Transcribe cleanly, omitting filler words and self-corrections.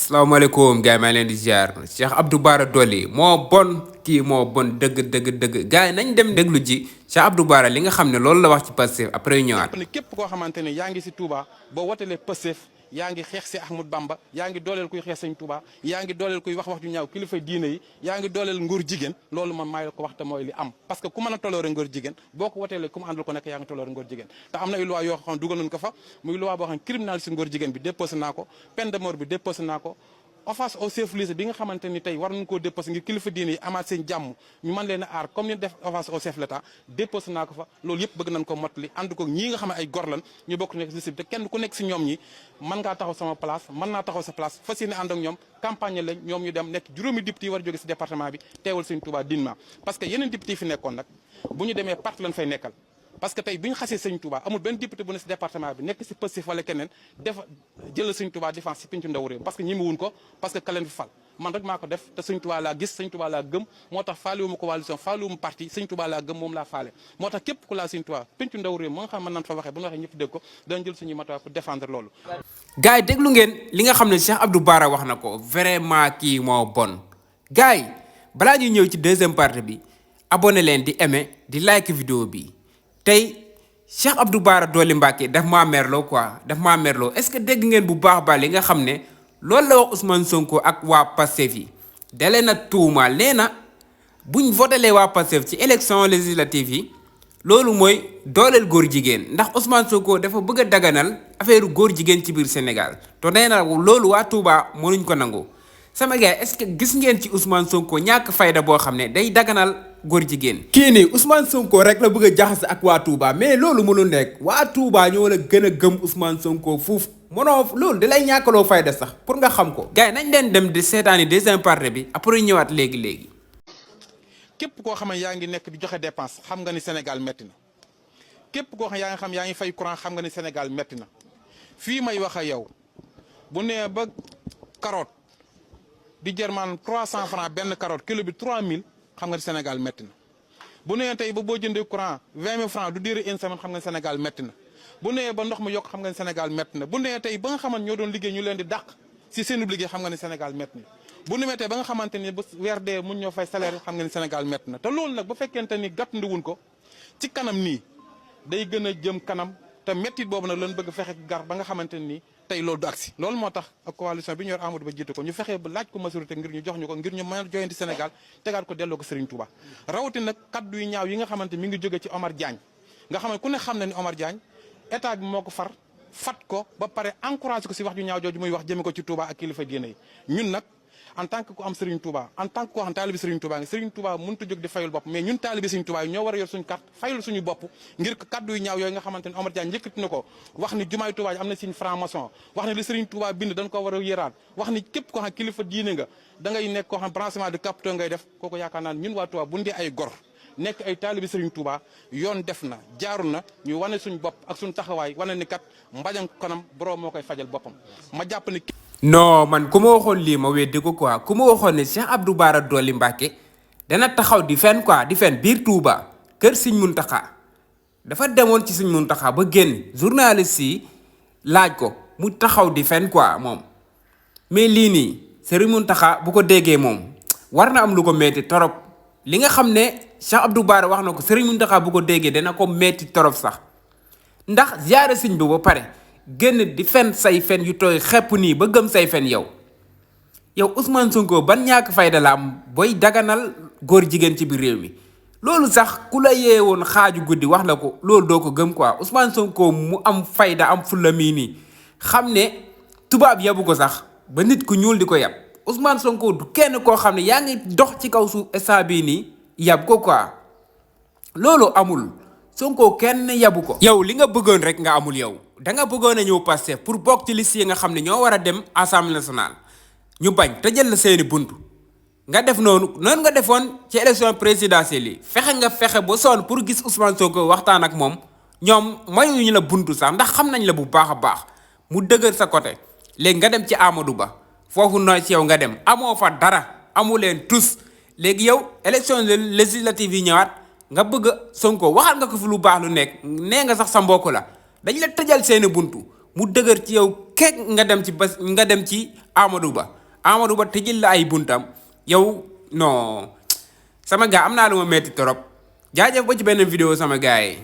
salaamaaleykum gars yi maa ngi leen di ziar Cheikh Abdou Bara Dolly moo bon kii moo bon dëgg gars yi nañ dem déglu ji Cheikh Abdou Bara li nga xam ne loolu la wax ci Pastef après ñu ñëwaat. ne képp koo xamante ne yaa ngi si Touba boo wotelee Pastef yaa ngi xeex si Ahmad Bamba yaa ngi dooleel kuy xeex sëñ Touba yaa ngi dooleel kuy wax ju ñaaw kilifa diine yi yaa ngi dooleel nguur jigéen loolu man maay la ko wax te mooy li am parce que ku mën a toloore nguur jigéen boo ko woteelee ku mu àndal ko nekk yaa ngi toloore nguur jigéen te am na ay loi yoo xam dugal nañ ko fa muy loi boo xam criminal si nguur jigéen bi déposé naa ko peine de mort bi déposé naa ko offense au chef religieux bi nga xamante ni tey war nañu koo déposé ngir kilifa diine yi amaat seen jàmm ñu mën leen a aar comme ni def offense au chef l'état déposé naa ko fa loolu yëpp bëgg nañ ko mottali ànd ko ñii nga xam ne ay gor lan ñu bokk nekk liste bi te kenn ku nekk si ñoom ñi mën ngaa taxaw sama place mën naa taxaw sa place fas yéene ànd ak ñoom campagne lañ ñoom ñu dem nekk juróomi député yi war a jóge si département bi teewal Sëñ Touba dignement parce que yeneen député yi fi nekkoon nag bu ñu demee parti lañ fay nekkal parce que tey bi ñu xasee Sëñ Touba amul benn député bu ne si département bi nekk si Pastef wala keneen def jëlal Sëñ Touba défense si pincu ndaw réew parce que ñi mu wun ko parce que ka leen fi fal man rek maa ko def te Sëñ Touba laa gis Sëñ Touba laa gëm moo tax faale wu ma coalition faale wu ma parti Sëñ Touba laa gëm moom laa faale moo tax képp ku laa Sëñ Touba pincu ndaw réew moo nga xam mën naan fa waxee bu ñu waxee ñëpp dégg ko dañ jël suñuy matuwaay pour défendre loolu. gars yi déglu ngeen li nga xam ne Cheikh Abdou Bara wax na ko vraiment kii moo bon gars yi balaa ñuy ñëw ci deuxième partie bi abonné leen di aimer di like vidéo bi tey Cheikh Abdou Bara Dolly Mbacké daf maa merloo quoi daf maa merloo est-ce que dégg ngeen bu baax li nga xam ne loolu la wax Ousmane Sonko ak waa Pastef yi dalee na tuumaal nee na buñ votelee waa Pastef ci élection législative yi loolu mooy dooleel góor jigéen ndax Ousmane Sonko dafa bëgg a daganal affaire góor jigéen ci biir Sénégal te nee na loolu waa Touba mënuñ ko nangu sama gars est-ce que gis ngeen ci Ousmane Sonko ñàkk fayda boo xam ne day daganal góor jigéen. kii nii Ousmane Sonko rek la bëgg a jaxase ak waa Touba mais loolu mënul nekk waa Touba ñoo la gën a gëm Ousmane Sonko fuuf mënoo loolu da lay ñàkkaloo fayda sax pour nga xam ko. gars yi nañ leen dem di seetaani deuxième partie bi après ñëwaat léegi. képp koo xam ne yaa ngi nekk di joxe dépense xam nga ni Sénégal métti na képp koo xam yaa ngi fay courant xam nga ni Sénégal métti na fii may wax ak yow bu nee ba carotte di jar maanaam 300 francs benn carotte kilo bi 3000 xam nga ni Sénégal métti na bu nee tey ba boo jëndee courant 20 000 francs du diire une semaine xam nga ni Sénégal métti na bu nee ba ndox mu yokk xam nga ni Sénégal métti na bu nee tey ba nga xamante ñoo doon liggéey ñu leen di dàq si seen liggéey xam nga ni Sénégal métti na bu nu mettee ba nga xamante ni ba weer dee mun ñoo fay salaire xam nga ni Sénégal métti na te loolu nag bu fekkente ni gàttandiwuñ ko ci kanam nii day gën a jëm kanam te méttit boobu nag lañ bëgg fexe gar ba nga xamante ni tey loolu du agsi loolu moo tax ak coalition bi ñu yor Amadou Ba jiite ko ñu fexe ba laaj ko majorité ngir ñu jox ñu ko ngir ñu mën a joyanti Sénégal tegaat ko delloo ko Serigne Touba rawati nag kaddu yu ñaaw yi nga xamante mi ngi jóge ci Omar Diagne nga xam ne ku ne xam na ni Omar Diagne état bi moo ko fat ko ba pare encouragé ko si wax ju ñaaw jooju muy wax jëme ko ci Touba ak kilifa diine yi ñun nag en tant que ku am Serigne Touba en tant que koo xam taalibi Serigne Touba nga Serigne Touba mënut a jóg di fayul bopp mais ñun taalibi Serigne Touba yi ñoo war a yor suñu carte fayul suñu bopp ngir kaddu yu ñaaw yooyu nga xamante ni Omar Diagne njëkkati na ko wax ni jumaay Touba am na signe franc-maçon wax ni li Serigne Touba bind dañ ko war a yëraat wax ni képp koo xam kilifa diine nga da ngay nekk koo xam branchement de capitaux ngay def kooku yaakaar naa ñun waa Touba bu ndee ay gor nekk ay taalibi Serigne Touba yoon def na jaaru na ñu wane suñu bopp ak suñu taxawaay wane ni kat mbajang kanam borom moo koy fajal boppam ma jàpp ni non man ku ma waxoon lii ma weddi ko quoi ku ma waxoon ne Cheikh Abdou Bara Dolly Mbacké dana taxaw di fen quoi di fen biir Touba kër Sëñ Muntaxa dafa demoon ci Sëñ Muntaxa ba génn journaliste yi laaj ko mu taxaw di fen quoi moom mais lii nii Sëriñ Muntaxa bu ko déggee moom war na am lu ko metti torop li nga xam ne Cheikh Abdou Bara wax na ko Sëriñ Muntaxa bu ko déggee dana ko metti torop sax ndax ziyaare sëñ bi ba pare génn di fen say fen yu tooy xepp nii ba gëm say fen yow Ousmane Sonko ban ñàkk fayda la am booy daganal góor jigéen ci biir réew mi loolu sax ku la yeewoon xaaju guddi wax la ko loolu doo ko gëm quoi Ousmane Sonko mu am fayda am fulla mii nii xam ne tubaab yabu ko sax ba nit ku ñuul di ko yab Ousmane Sonko du kenn koo xam ne yaa ngi dox ci kaw su instant bii nii yab ko quoi loolu amul Sonko kenn yabu ko. yow li nga bëggoon rek nga amul yow da nga bëggoon a ñëw Pastef pour bokk ci liste yi nga xam ne ñoo war a dem assemblée nationale ñu bañ te jël la seeni buntu nga def noonu nga defoon ci élection présidentielle yi fexe ba sonn pour gis Ousmane Sonko waxtaan ak moom ñoom mayuñu la buntu sax ndax xam nañ la bu baax a baax mu dëgër sa côté léegi nga dem ci Amadou Ba foofu nooy ci yow nga dem amoo fa dara amu leen tous léegi yow élection législative yi ñëwaat. nga bëgg Sonko waxal nga ko fi lu baax lu nekk nee nga sax sa mbokk la dañ la tëjal seeni buntu mu dëgër ci yow kek nga dem ci Amadou Ba tëjil la ay buntam yow non sama gars am naa lu ma metti trop jaajëf ba ci benn vidéo sama gars yi